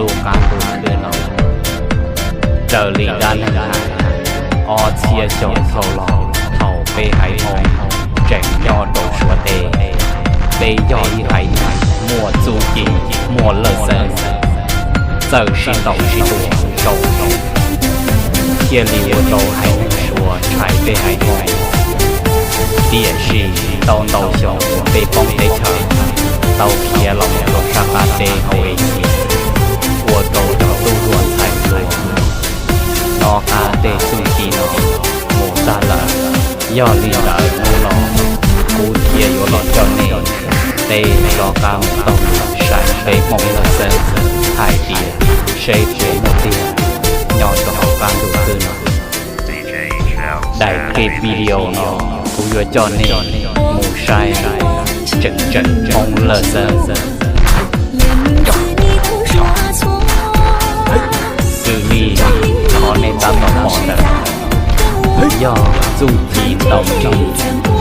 Ntuj qab ntuj khwb no, raws li dab neeg hais, ob txhiab xyoo dhau los thaum peb haiv Hmoob tseem nyob rau Suav teb, peb yog ib haiv neeg muaj txuj ci, muaj lawj xeeb, txawj sib ntaus sib tua zoo zoo, thiaj li ua rau haiv neeg Suav ntshai peb haiv Hmoob. Tiam sis tau ntau xyoo uas peb poob teb chaws, tau khiav los mus rau sab qab teb hauv Asia, ua rau cov tub hluas ntxhais hluas hnov qab tej txuj ci no mus tag lawm. Yog li ntawd hnub no kuv thiaj yuav los coj nej teb rov qab mus taug lw saib peb Hmoob lawj xeeb hais tias seb puas muaj tiag nyob rau hauv qab ntuj khwb no. Daim clip video no kuv yuav coj nej mus saib tseem tseem Hmoob lawj xeeb. Xws li qhov nej tab tom pom ntawd yog txuj ci ntaus nrig